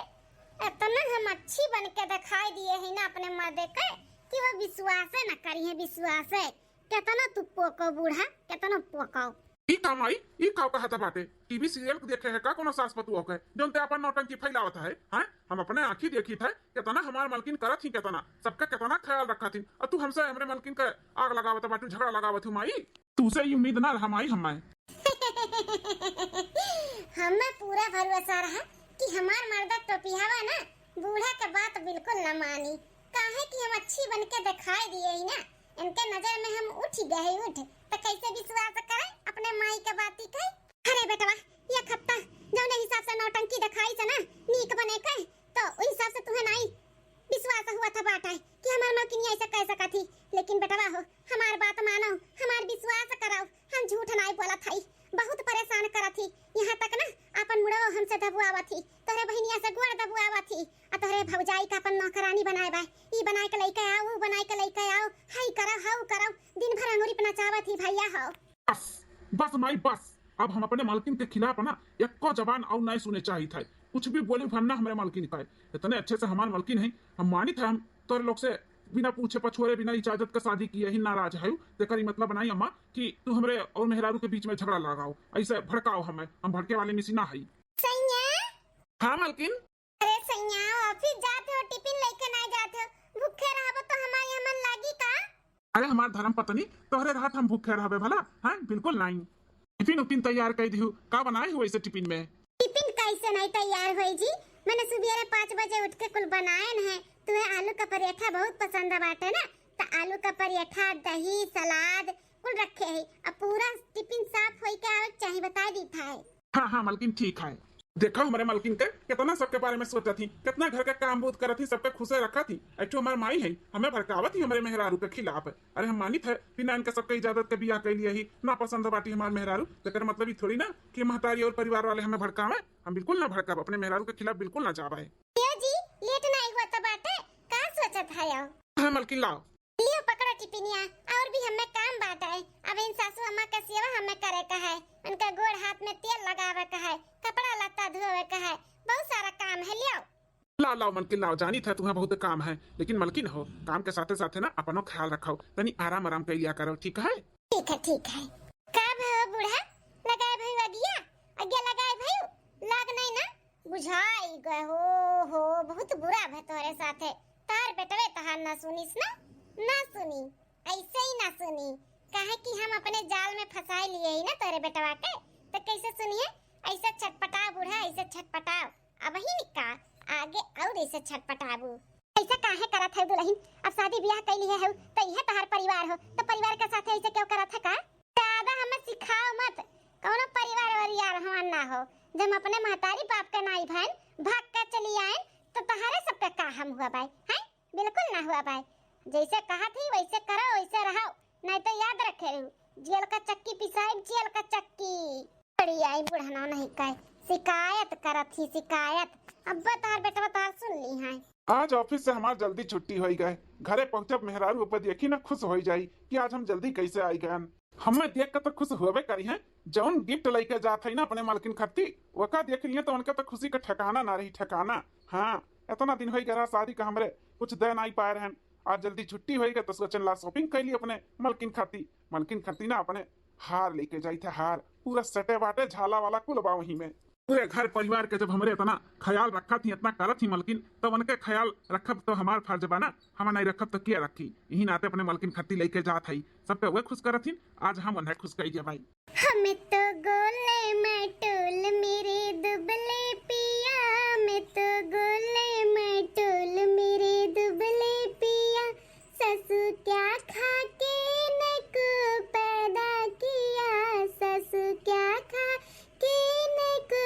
इतना हम अच्छी बन के दिखाई दिए है ना अपने मर्दे के कि वो विश्वासे न करिहे, विश्वासे। कितना तू पोको बूढ़ा, कितना पोको। ई का माई, ई का कहत बाटे? टीवी सीरियल देखे है का कोनो सास पतुआ के, जौन ते अपन नौटंकी फैलावत है, हैं? हम अपने आँखी देखी थे, कितना हमार मलकिन करत ही, कितना सबका कितना ख्याल रखत ही, और तू हमसे हमरे मलकिन के आग लगावत बाटू, झगड़ा लगावत हूँ माई। तू से ई उम्मीद ना रहा माई हमें। हमें पूरा भरोसा रहा कि हमार मर्दा टोपियावा ना बूढ़ा के बात बिल्कुल न मानी, काहे कि हम अच्छी बन के दिखाई दिए ही ना, इनके नजर में हम उठ गए उठ, तो कैसे विश्वास करे अपने माई के बाती के? अरे बेटवा, एक हफ्ता जौने हिसाब से नौटंकी दिखाई से ना नीक बने के, तो ओइ हिसाब से तुहे नाई विश्वास हुआ था बाटे कि हमार मलकिनिया ऐसा कह सकत ही। लेकिन बेटवा हो, हमार बात मानो, हमार विश्वास करो, हम झूठ नाई बोलत हई। बहुत परेशान करत ही, यहाँ तक ना आपन मुड़ो हमसे दबुआवत ही, तोहरे बहिनिया से गोड़ दबुआवत ही, आ तोहरे भौजाई का अपन नौकरानी बनाए बा, ई बनाए के लइके आओ, ऊ बनाए के लइके आओ, हई करो, हऊ करो, दिन भर अंगुरी पे नचावत ही भैया हो। बस, बस माई बस, अब हम अपने मालकिन के खिलाफ ना एको जबान और नहीं सुने चाहित है। कुछ भी बोली भरना हमरे मालकिन का है। इतने अच्छे से हमार मालकिन है, हम मानित है हम तोरे लोग से बिना पूछे पछोरे, बिना इजाजत के शादी किए ही नाराज है। तेकर ई मतलब नहीं अम्मा कि तू हमरे और मेहरारू के बीच में झगड़ा लगाओ, ऐसे भड़काओ हमें, हम भड़के वाले मिसी ना है। सैया। हाँ मालकिन। अरे सैया, ऑफिस जात हो, टिफिन लेके ना जात हो, भूखे रहबो तो हमार यहाँ मन लागी का? अरे हमार धर्म पत्नी, तोहरे रहत हम भूखे रहबे भला? हैं, बिल्कुल नहीं। टिफिन उफिन तैयार कर दिहू, का बनाए हो ऐसे टिफिन में? टिफिन कैसे नहीं तैयार होई जी? मैंने सुबेरे पाँच बजे उठ के कुल बनाए न है। तुम्हें आलू का पराठा बहुत पसंद बाटे ना, तो आलू का पराठा, दही, सलाद कुल रखे है। अब पूरा टिफिन साफ होई के आवे के चाही, बता दी था। हाँ, हाँ, मलकिन ठीक है। देखो हमरे मलकिन के कितना सबके बारे में सोचत ही, कितना घर के काम बूत करत ही, सबके खुशे रखत ही। ऐठो हमार माई है, हमें भड़कावत ही हमरे मेहरारू के खिलाफ। अरे हम मानित है, बिना इनके सबके इजाजत के बियाह कैलिए ही, ना पसंद बाटी हमार मेहरारू। तेकर मतलब ई थोड़ी ना कि महतारी और परिवार वाले हमें भड़कावे। हम बिल्कुल ना भड़काब, अपने मेहरारू के खिलाफ बिल्कुल ना जाबे। यो जी, लेट नहीं हुआ तो बाटे, का सोचत है यो? हाँ मलकिन लाओ। लियो पकड़ो टिफिनिया, और भी हमें काम बाटे। अब इन सासू अम्मा के सेवा हमें करे का है, उनका गोड़ हाथ में तेल लगावे का है, कपड़ा लत्ता धोवे का है, बहुत सारा काम है, लियो। लाओ, लाओ मलकिन लाओ, जानित है तुम्हें बहुत काम है, लेकिन मलकिन हो, काम के साथे साथे ना अपनो ख्याल रखो, तनी आराम आराम कर लिया करो, ठीक है? ठीक है, ठीक है। का भयो बूढ़ा, लगाए भयो अगिया? अगिया लगाए भयो? लाग नहीं ना? बुझाई गए हो, हो, बहुत बुरा भय तोहरे साथे। तार बेटवे तहार ना सुनिस ना, ना सुनी, ऐसे ही ना सुनी, काहे कि हम अपने जाल में फंसाए लिए ही ना तोहरे बेटवा के, तो कैसे सुनिए? ऐसे छटपटाओ बूढ़ा, ऐसे छटपटाओ, अब ही का आगे और ऐसे छटपटाबू। ऐसे काहे करत है दुल्हन? अब शादी ब्याह कैली है, तो यह तहार परिवार हो, तो परिवार के साथे ऐसे क्यों करत है का? ज्यादा हमें सिखाओ मत, कौनो परिवार वरिवार हमार ना हो। जब हम अपने महतारी बाप के नाई भैन भाग के चली आए, तो तहारे सबके का हम हुआ बाय, हैं? बिल्कुल ना हुआ बाय। जैसे कहा थी वैसे करो, वैसे रहो, नहीं तो याद रखे रहू, जेल का चक्की पिसाई, जेल का चक्की। बड़ी आई बुढ़ना नहीं कहे, शिकायत करत ही शिकायत। अब तहार बेटवा तहार सुन ली है। आज ऑफिस से हमार जल्दी छुट्टी होई गए, घरे पहुँचब मेहरारू ऊपर देखी ना खुश होई जाई कि आज हम जल्दी कैसे आई गए। हमें देख के तो खुश होबे करी हैं, जौन गिफ्ट लेके जात है ना अपने मालकिन खत्ती, ओका देख लिए तो उनके तो खुशी का ठिकाना ना रही, ठिकाना। हाँ, इतना दिन होई गया शादी का, हमरे कुछ दे नहीं पाए रहन, आज जल्दी छुट्टी होई गई तो सोचन ला शॉपिंग कर ली अपने मालकिन खत्ती। मालकिन खत्ती ना अपने हार लेके जाई थे, हार पूरा सटे बाटे, झाला वाला कुल बा वहीं में। पूरे घर परिवार के जब हमरे इतना ख्याल रखत ही, इतना करत ही मलकिन, तब उनके ख्याल रखब तो हमार फर्ज बा ना, हम नहीं रखब तो के रखी? यही नाते अपने मलकिन खत्ती लेके जात हई, सबके वह खुश करत ही, आज हम उन्हें खुश कई दे भाई। हमें तो गोले मटोल मेरे दुबले पिया, हमें तो गोले मटोल मेरे दुबले पिया, ससु क्या खा के इनको पैदा किया, ससु क्या खा के इनको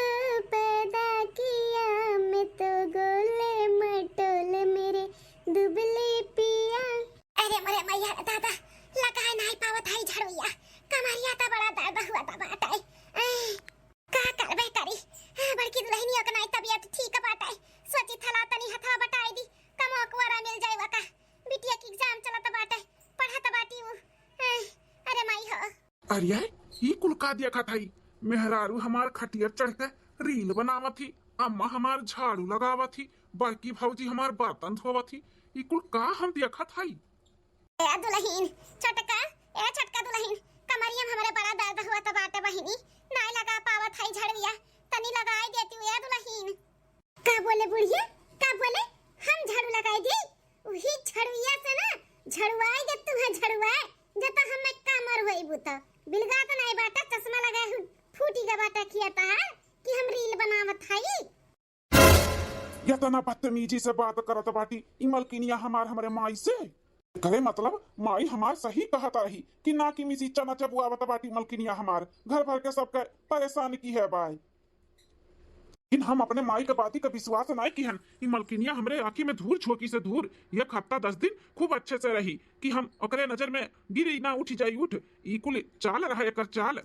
पैदा किया, मैं तो गोले मटोल मेरे दुबले पिया। अरे मोरे मैया रे दादा, लगाए नहीं पावत है झड़ुइया, कमरिया तो बड़ा दर्द हुआ था बाटे। ऐ, का करबे करी, बड़की दुल्हनिया के नहीं तबियत ठीक बाटे, सोची थला तनी हथवा बटाई दी, कमो कुआरा मिल जाए का। बिटिया के एग्जाम चलत बाटे, पढ़त बाटी उ। अरे माई हो। अरे, ई कुल का देखत हई? मेहरारू हमार खटिया चढ़ के रील बनावत ही, अम्मा हमार झाड़ू लगावत ही, बड़की भौजी हमार बर्तन धोवत ही। ई कुल का हम देखत हई? ए दुल्हन, छोटका, ए छोटका दुल्हन, कमरिया में हमरे बड़ा दर्द हुआ त बाटे बहिनी, नाय लगा पावत हई झड़ुइया, तनी लगाई देती ए दुल्हन। का बोले बुढ़िया, का बोले? हम झाड़ू लगाई दी? वही झड़ुइया से ना झड़ुआई दे तू है झड़ुआ, जब तक हम में कामर होई बुता। बिलगात नहीं बाटा, चश्मा लगाए हूँ, फूटी का बाटा किया तहार कि हम रील बनावत हई। यतना बदतमीजी से बात करत बाटी ई मलकिनिया हमार हमरे माई से। करे मतलब माई हमार सही कहत रही कि ना कि मिसी चना चबुआवत बाटी मलकिनिया हमार, घर भर के सबके परेशान किहे बाय। लेकिन हम अपने माई के बाती का विश्वास नाय किहन। ई मलकिनिया हमरे आँखी में धूर झोंकी से दूर। एक हफ्ता दस दिन खूब अच्छे से रही कि हम ओकरे नजर में गिरी ना, उठ जाई उठ। ई कुल चाल रहा एकर चाल।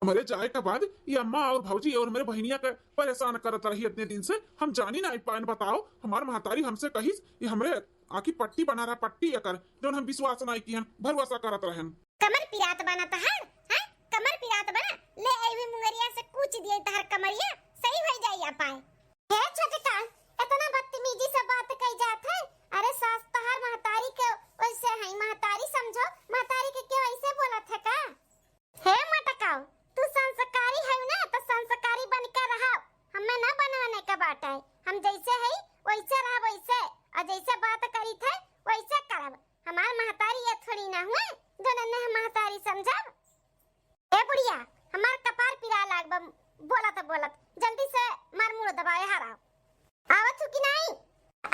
हमरे जाए के बाद ई अम्मा और भौजी और हमरे बहिनिया के परेशान करत रही इतने दिन से। हम जानी ना पाएन। बताओ, हमार महतारी हमसे कहिस, ई हमरे आँखी पट्टी बना रहा, पट्टी एकर, जौन हम विश्वास नाय किहन, भरोसा करत रहन। कमर पिरात बना तहार, हैं? कमर पिरात बना, ले अइबे मुंगरिया से कूच दिए तहार कमरिया, सही होइ जाई आ पाए। हे छोटका, इतना बदतमीजी से बात कही जात है? अरे सास तहार महतारी के वैसे है, महतारी समझो, महतारी के क्यों ऐसे बोलत है का? हे मोटकाऊ, तू संस्कारी है ना, तो संस्कारी बन के रहो। हमें ना बनवाने का बात है, हम जैसे है वैसे रह, वैसे, और जैसे बात करी थे वैसे करब। हमार महतारी ये थोड़ी ना हुए जो नन्हे हम महतारी समझब। ए बुढ़िया, हमार कपार पिरा लाग बा, बोलत बोलत, जल्दी से मार मुड़ दबाए हराओ। आवत हूँ कि नहीं?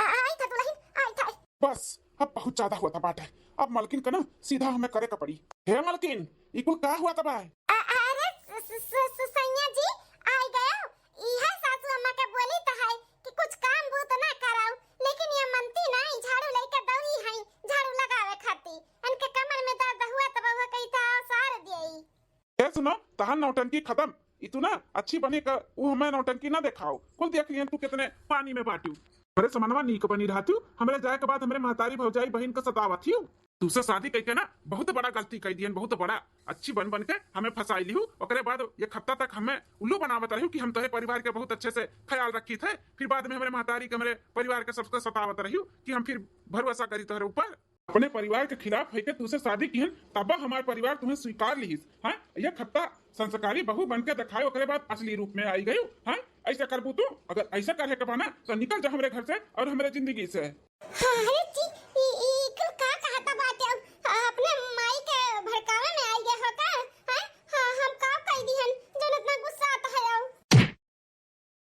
आ- आई था दुल्हन, आई था। बस, अब बहुत ज्यादा हुआ था बात है। अब मलकिन का ना सीधा हमें करे का पड़ी। हे मलकिन, ई कुल का हुआ था बाय? अ- अरे स- स- स- स- सैया जी, आई गयो। इहे सासू अम्मा के बोली तो है कि कुछ काम बूत ना कराऊ, लेकिन ये मनती ना, ई झाड़ू लेके दौड़ी है झाड़ू लगावे खाती। इनके कमर में दर्द हुआ तो बउआ कही था सार दिए। ए सुनो, तहार नौटंकी खत्म। ई तू ना अच्छी बनी का, ऊ हमें नौटंकी ना देखाओ। कुल देख लियन तू कितने पानी में बाटू। अरे समनवा नीक बनी रहतू, हमरे जाए के बाद हमरे महतारी भौजाई बहिन का सतावत हियो। तूसे शादी कइके ना बहुत बड़ा गलती कइ दियन, बहुत बड़ा। अच्छी बन बन के हमें फंसाई लिहू, ओकरे बाद एक हफ्ता तक हमें उल्लू बनावत रहू कि हम तोहरे परिवार के बहुत अच्छे से ख्याल रखी थे, फिर बाद में हमरे महतारी के, हमरे परिवार के सबको सतावत रहू कि हम फिर भरोसा करी तोहरे ऊपर। अपने परिवार के खिलाफ होइके तूसे शादी किहन, तब हमार परिवार तुम्हें स्वीकार लिहिस। हाँ, एक हफ्ता संस्कारी बहू बन के दिखाए, ओकरे बाद असली रूप में आई गयू। हाँ, ऐसा करबू तू? अगर ऐसा करे के बा ना, तो निकल जा हमरे घर से और हमरे जिंदगी से। हाँ, अरे जी, ई, ई कुल का कहता बाटे? अपने माई के भड़कावे में आई गए हो का? हाँ, हाँ, हम का कह दिहन, जौन इतना गुस्सा आता है?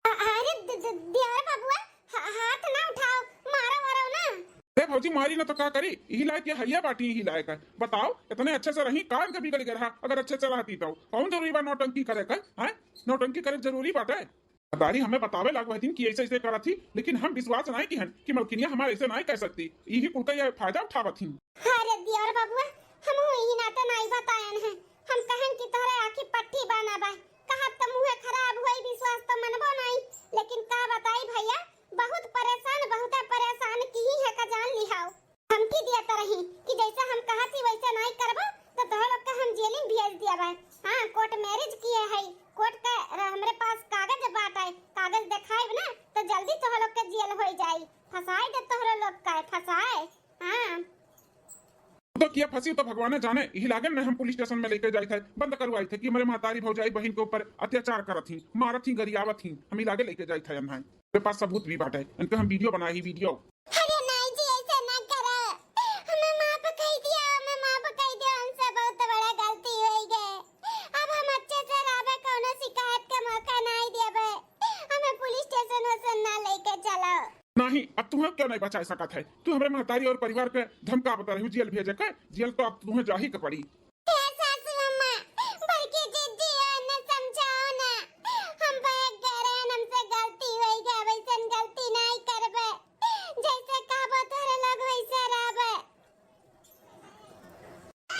आ- अरे द- द- दियार बबुआ, हा- हाथ ना उठाओ, मारो वारो ना। ए भौजी, मारी ना तो का करी, यही लायक ये हइया बाटी, यही लायक है। बताओ, इतने अच्छे से रही, काम के बिगड़ गया रहा, अगर अच्छे से रहती तो कौन जरूरी बा नौटंकी करे का? हैं? नौटंकी करे जरूरी बाटे? महतारी हमें बतावे लाग वह दिन कि ऐसे ऐसे करत थी, लेकिन हम विश्वास नाय किहन कि मलकिनिया हमारे ऐसे नाय कह सकती। यही कुल का ये फायदा उठावत थी। अरे दियार बबुआ, हम यही नाते नाय बतायन है, हम कहन कि तोहरे आँखी पट्टी बाना बा। कहत त मुँहे खराब होई, विश्वास त मनबो नाई, लेकिन का बताई भैया, बहुत परेशान, बहुते परेशान किही है का जान लिहाओ। धमकी दिया त रही कि जैसे हम कहत ही वैसे नाई करबो तो तोहरे लोग के हम जेल में भेज दिया बा। हाँ, कोर्ट मैरिज किए है, कोर्ट के र-, हमरे पास कागज बाटे, कागज देखाइब ना तो जल्दी तोहरे लोग के जेल होई जाई, फंसाई दे तोहरे लोग के, फंसाए। हाँ। तो किया फंसी तो भगवान जाने, यही लागे न हम पुलिस स्टेशन में लेके जाइत है, बंद करवाइत है कि हमरे महतारी भौजाई बहिन के ऊपर अत्याचार करत ही, मारत ही, गरियावत ही, हम ही लागे लेके जाइत है अन्हाई। मेरे पास सबूत भी बाटे, इनके हम वीडियो बनाए ही, वीडियो। अरे नाई जी, ऐसे ना करा, हमें माफ कह दिया, हमें माफ कह दिया, हमसे बहुत बड़ा गलती हो गए। अब हम अच्छे से रहबे, कौनो शिकायत का मौका नाई देबे, हमें पुलिस स्टेशन वोशन ना लेके चलो। नहीं, अब तुम्हें क्यों नहीं बचा सकत है? तू हमरे महतारी और परिवार के धमकावत रहू जेल भेजे के, जेल तो अब तुम्हें जाही के पड़ी। हे सासू अम्मा, बड़की जिज्जी हो न, समझाओ ना, हम बहक गए रहन, हमसे गलती होई गया, वैसन गलती नहीं करबे, जैसे कहबो तोहरे लोग वैसे रहबे।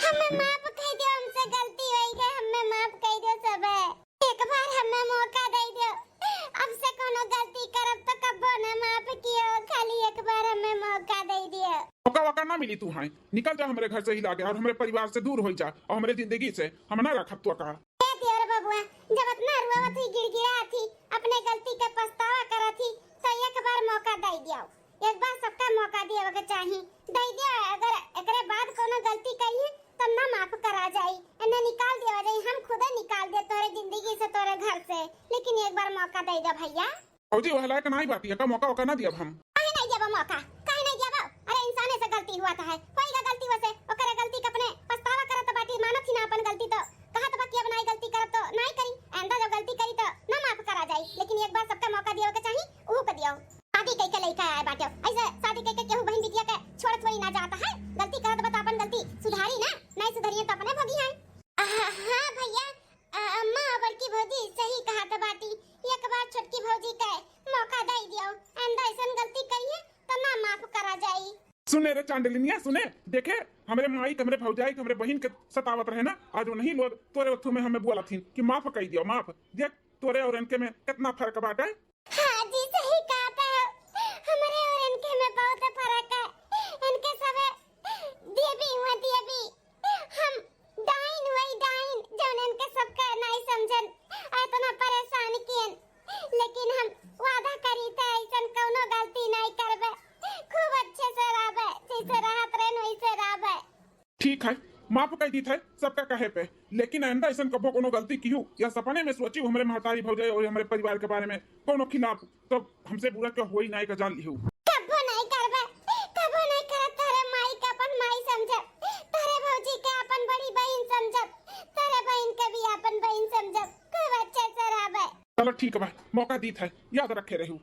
हमें माफ कह दियो, हमसे गलती होई गए, हमें माफ कह दियो सबे। एक बार हमें मौका दे दियो, अब से कोनो गलती करब तो कब्बो न माफ कियो, खाली एक बार हमें मौका दे दियो। मौका वौका ना मिली तू, हाँ, निकल जा हमरे घर से ही लागे और हमरे परिवार से दूर हो जा और हमरे जिंदगी से हम ना रखब तो का। ए दियोर बबुआ, जब इतना रुआवत ही, गिड़गिड़ात ही, अपने गलती के पछतावा करत ही, तो एक बार मौका दे दियो। एक बार सबका मौका देवे के चाही, दे दे। अगर एकरे बाद कोनो गलती करी है, तब ना माफ करा जाई, इन्हें निकाल देवा जाई, हम खुदे निकाल दे तोरे जिंदगी से, तोरे घर से, लेकिन एक बार मौका दे दे भैया। भौजी, वह लायक नाई बाटी, एका मौका ओका ना दियब हम। काहे नहीं देबो मौका, काहे नहीं देबो? अरे इंसाने से गलती हुआ था है, होई गा गलती वसे, ओकरे गलती के अपने पछतावा करत बाटी, मानत ही ना अपन गलती, तो कहत बा कि अब नाई गलती करब तो नाई करी, आइंदा जब गलती करी तो ना माफ करा जाई, लेकिन एक बार सबका मौका दियो के चाही, उहू के दियो। शादी के के लइका आए बाटे, ऐसे शादी कइके केहू बहिन बिटिया के छोड़ थोड़ी ना जाता है। गलती करत बा त अपन गलती सुधारी ना, नहीं सुधरिए त अपने भोगी हैं। हाँ, हाँ भैया, अ, अम्मा, बड़की भौजी सही कहत बाटी, एक बार छोटकी भौजी के मौका दे दियो, आइंदा ऐसन गलती करिए त ना माफ करा जाई। सुने रे चांडलिनिया, सुने, देखे, हमरे माई के, हमरे भौजाई के, हमरे बहिन के सतावत रहे ना, आज उन्हीं लोग तोरे ओथू में हमें बोलत हिन कि माफ कई दियो, माफ। देख, तोरे और इनके में कितना फर्क बाटे। हाँ जी, सही कहत हो, हमरे और इनके में बहुत फर्क है। इनके सबे देवी हुआ देवी, हम डाइन हुई डाइन, जौन इनके सबका नहीं समझन, इतना परेशान कियन। लेकिन हम वादा करी थे ऐसन कौनो गलती नहीं करबे, खूब अच्छे से रहबे, जैसे रहत रहन वैसे रहबे। ठीक है, माफ कर दी थे सबका कहे पे, लेकिन आइंदा ऐसन कबो कोनो गलती किहू या सपने में सोची हमरे महतारी भौजाई और हमरे परिवार के बारे में कोनो खिलाफ, तो हमसे बुरा क्यों होई नाई का जान लिहू। कबो नहीं करबे, कबो नहीं करब। तोरे माई के अपन माई समझब, तोरे भौजी के अपन बड़ी बहिन समझब, तोरे बहिन के भी अपन बहिन समझब, खूब अच्छे से रहबे। चलो ठीक बा, मौका दी थे, याद रखे रहू।